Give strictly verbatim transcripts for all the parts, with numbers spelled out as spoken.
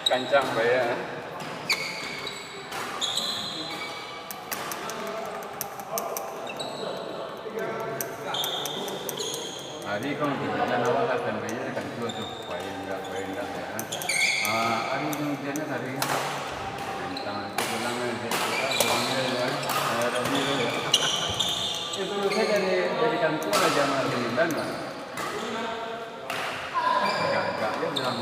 Kancang bae, ya. Hari ko, hujan awak lah, sampai je kan tu, tu. Pain dak, pain dak, ya. Ah, hari ko hujan hari. Bintang itu pulang, eh, pulang, eh, ya. Saya dah biru, ya. Itu saya dari, dari kantor aja malam sembilan, Pak. Agak-agak je bilang.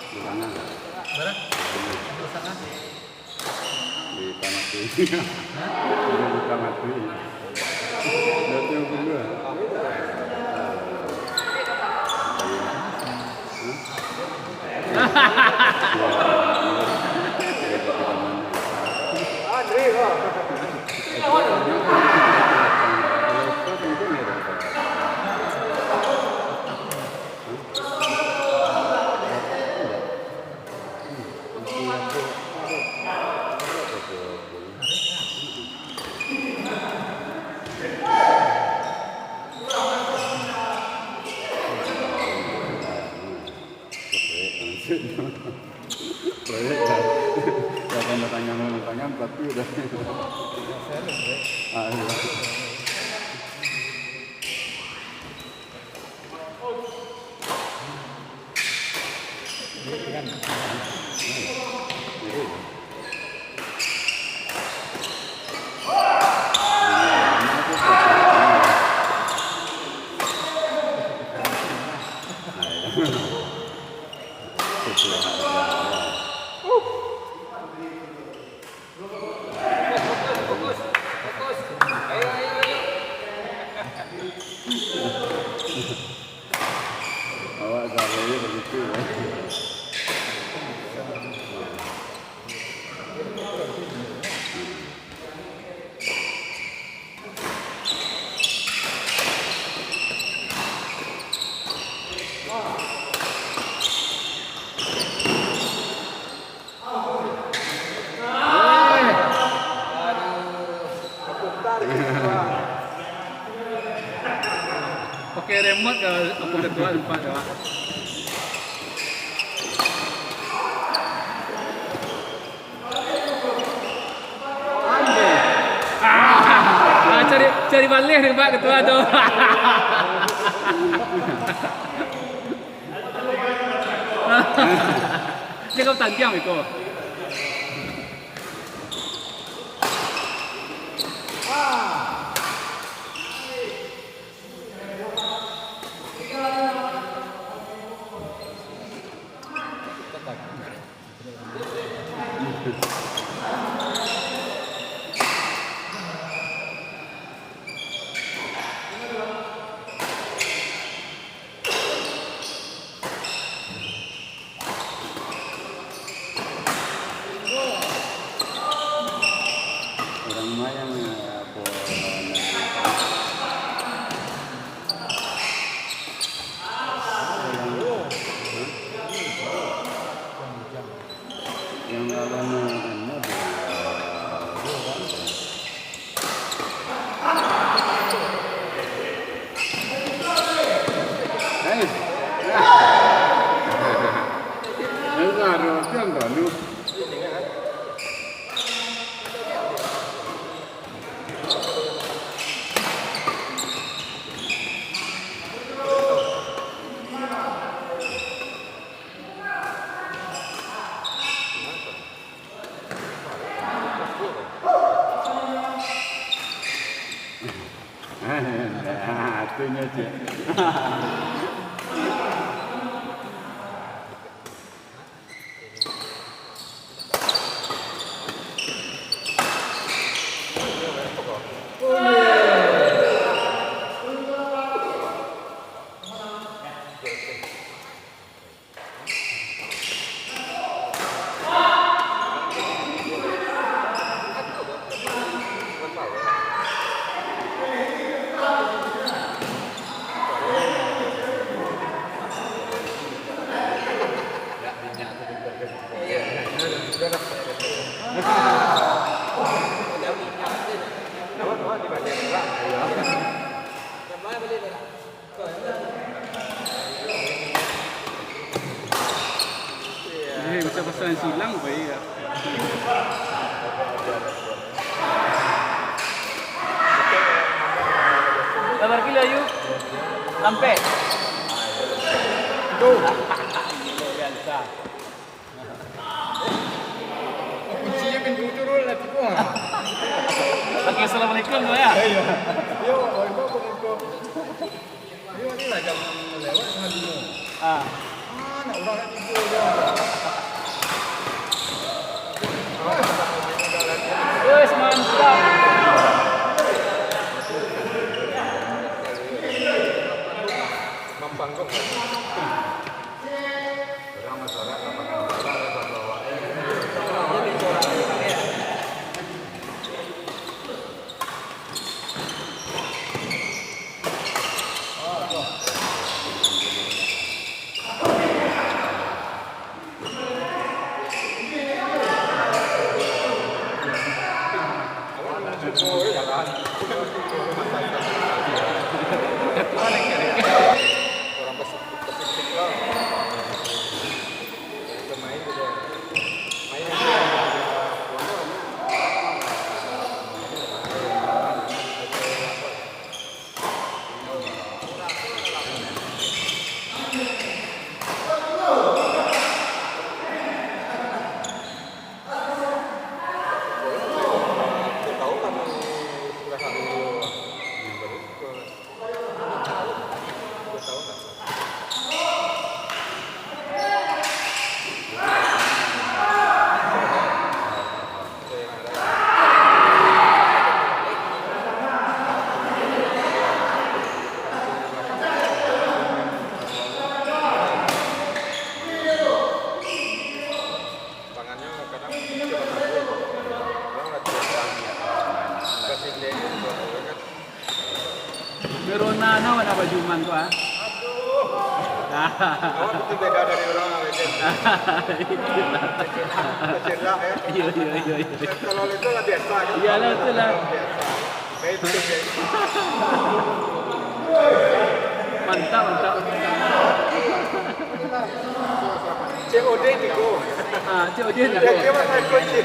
Di tanah tu. Hah? Di tanah tu. Dah tiga puluh dua. Proyek lah. Jangan datang-datang, tapi udah. Ah, iya. Caranya begitu, ya. Pakai remote ka apo ketua tempat tu? Ah, cari, cari baleh tempat ketua tu. Jangan tantiang iko. Urang mayang, apo, yang lawan, anu, Ah, tu nyo, Cik. Eh, macam pasal silang baik. Sabar kilo, Yu. Sampai. Itu. Biasa. Kunci pintu tu dulu lah, tipu, ah. Oke, assalamualaikum, ya. Iya. Yo, waalaikumsalam. Iyo, ni lah jam lewat setengah lima. Ah. Ah, nak urang nak tidur je. Wes, mantap. Mampang kok. Mangko, ah. Aduh. Awak mungkin beda dari orang, ah, macam. Itulah. Kecil lah, ya. Iya, iya, iya, iya. Kalau itu lah biasa, kan? Iyalah, itulah. Biasa. Baik, betul, ya. Mantap, mantap. C O D tigo. Ah, C O D tigo. Yang dia makan kunci.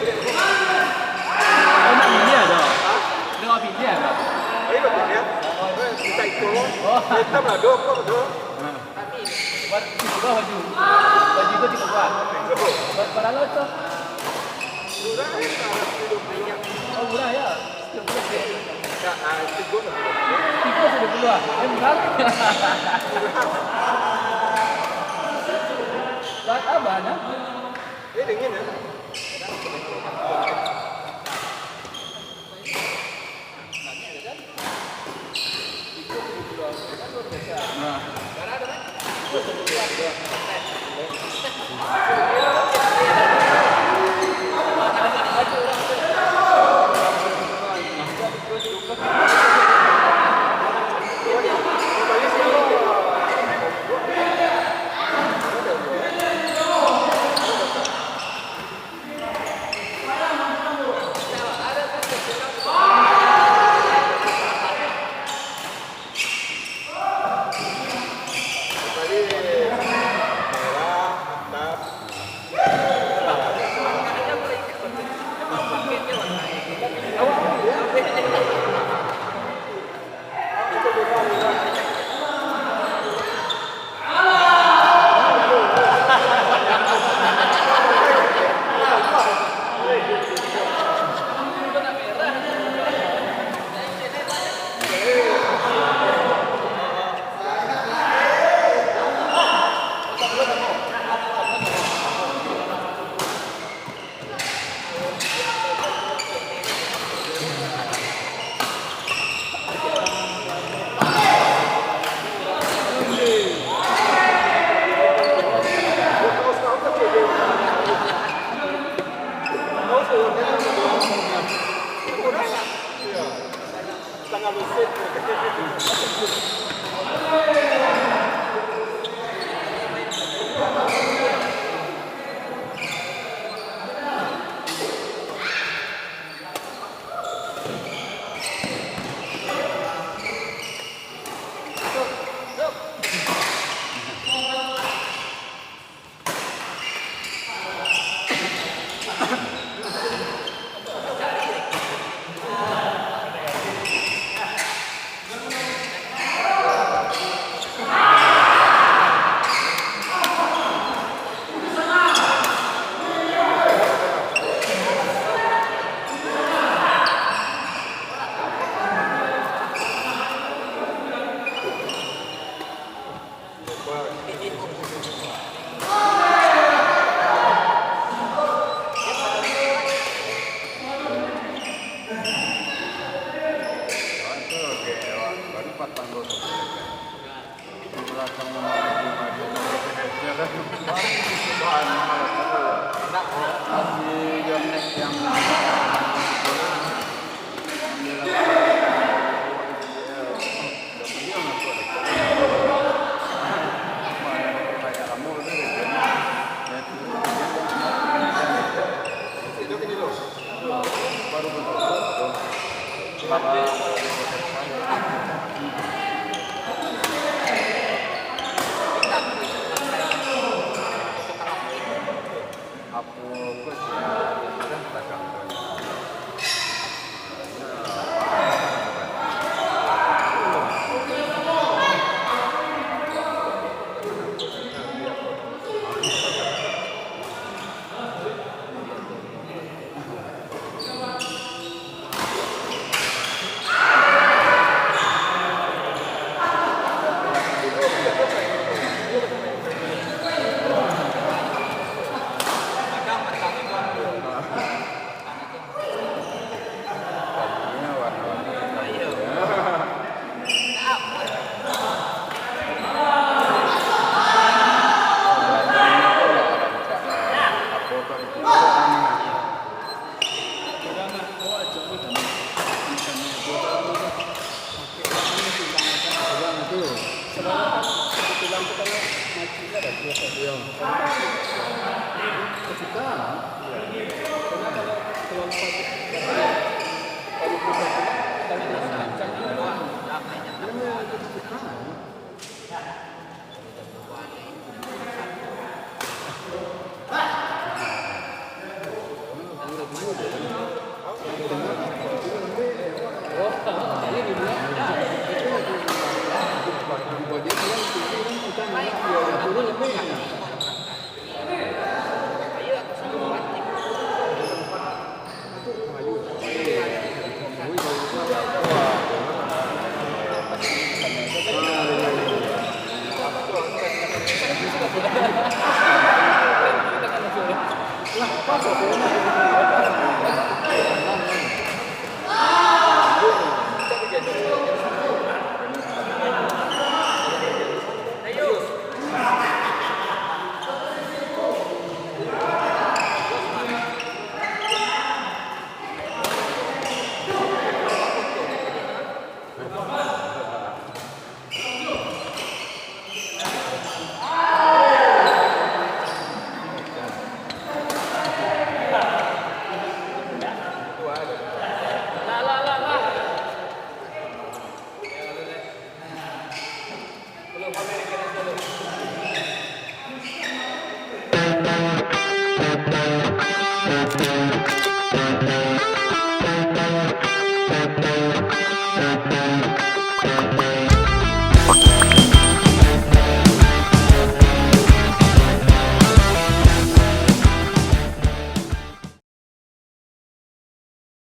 Oh, nak pilih ada? Hah? Nak pilih ada? Ayo, pilih. Minta ikut. Oh. Hitam lah, dua, dua, dua. Ah. Buat tiga baju. Baju itu tiga buah. Tiga. Buat berapa tu? Murah, ya, seratus tujuh puluh. Oh, murah, ya. Seratus tujuh puluh. Enggak, ah, tiga lah. Tiga seratus tujuh puluh, ah. Yang murah. Murah. Buat apa, nah? Ini dingin, ya?